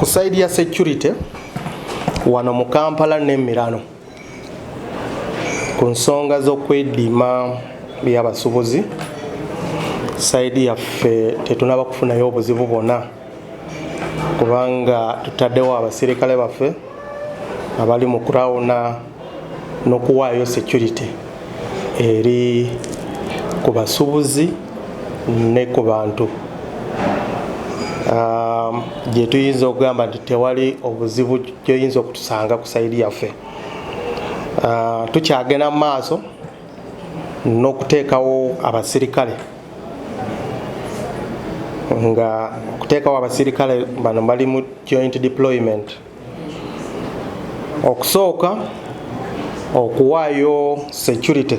Ku side ya security wano mu Kampala n'emirano, ku nsonga z'okwediima by'abasuubuzi, side yaffe tetunaba kufunayo obuzibu bwonna, kubanga tutaddewo abasirikale baffe abali mu kurawuna n'okuwaayo security eri ku basuubuzi ne ku bantu. Gye tuyinza okugamba nti tewali obuzibu gyoyinza okutusanga ku side yaffe. Tukyagenda mu maaso n'okuteekawo abasirikale, nga okuteekawo abasirikale bano bali mu joint deployment, okusooka okuwaayo security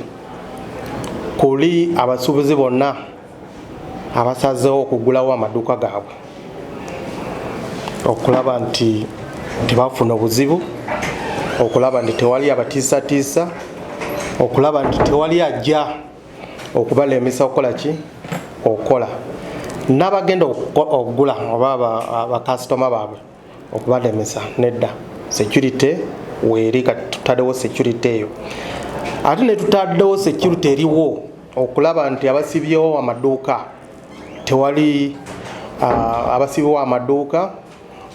kuli abasuubuzi bonna abasazeewo okugulawo amaduuka gaabwe, okulaba nti tebafuna obuzibu, okulaba nti tewali abatiisatiisa, okulaba nti tewali ajja okubalemesa okukola ki, okukola, n'abagenda okugula oba abakasitoma baabwe okubalemesa. Nedda, security weeri. Kati tutaddewo security eyo, ate ne tutaddewo security eriwo okulaba nti abasibyewo amaduuka tewali abasibyewo amaduuka.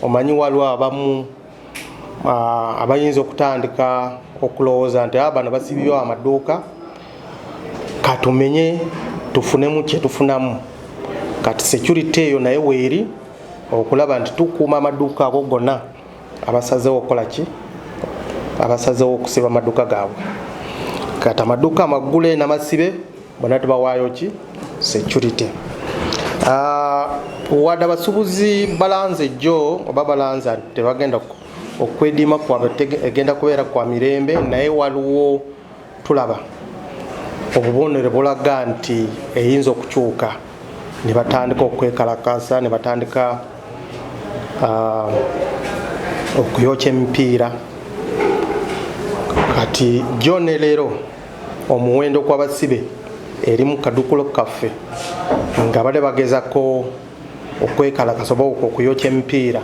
Omanyi waliwo abamu abayinza okutandika okulowooza nti bano basibyewo amaduuka, katumenye tufunemu kyetufunamu. Kati security eyo naye weeri okulaba nti tukuuma amaduuka ago gonna abasazeewo okukola ki, abasazeewo okusiba amaduuka gaabwe. Kati amaduuka amaggule n'amasibe bonna tubawaayo ki, security. Wadde abasuubuzi balanze jjo oba balanza nti tebagenda okwediima kwabwe egenda kubeera kwa mirembe, naye waliwo tulaba obubonero bulaga nti eyinza okukyuka ne batandika okwekalakasa, ne batandika okuyokya emipiira. Kati jjo ne leero omuwendo gw'abasibe eri mu kadukulo kaffe nga bali bagezako okwekalakasa oba okuyokya emipiira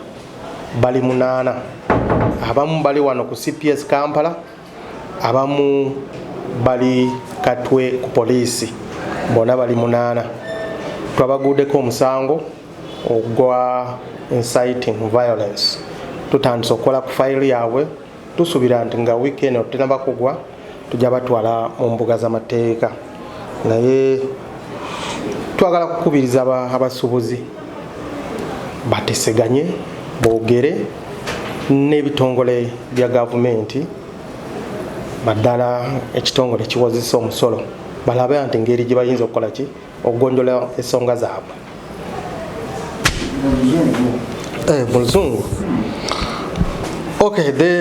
bali munaana. Abamu bali wano ku CPS Kampala, abamu bali Katwe ku poliisi. Bonna bali munaana. Twabaguddeko omusango ogwa inciting violence. Tutandise okukola ku fayiro yaabwe. Tusuubira nti nga wiiki eno tenaba kugwa, tujja batwala mu mbuga z'amateeka. Naye twagala kukubiriza abasuubuzi bateseganye, boogere n'ebitongole bya gavumenti, naddala ekitongole ekiwozesa omusolo, balabe nti ngeri gye bayinza okukola ki, okugonjola ensonga zaabwe. Mu Luzungu. Okay, the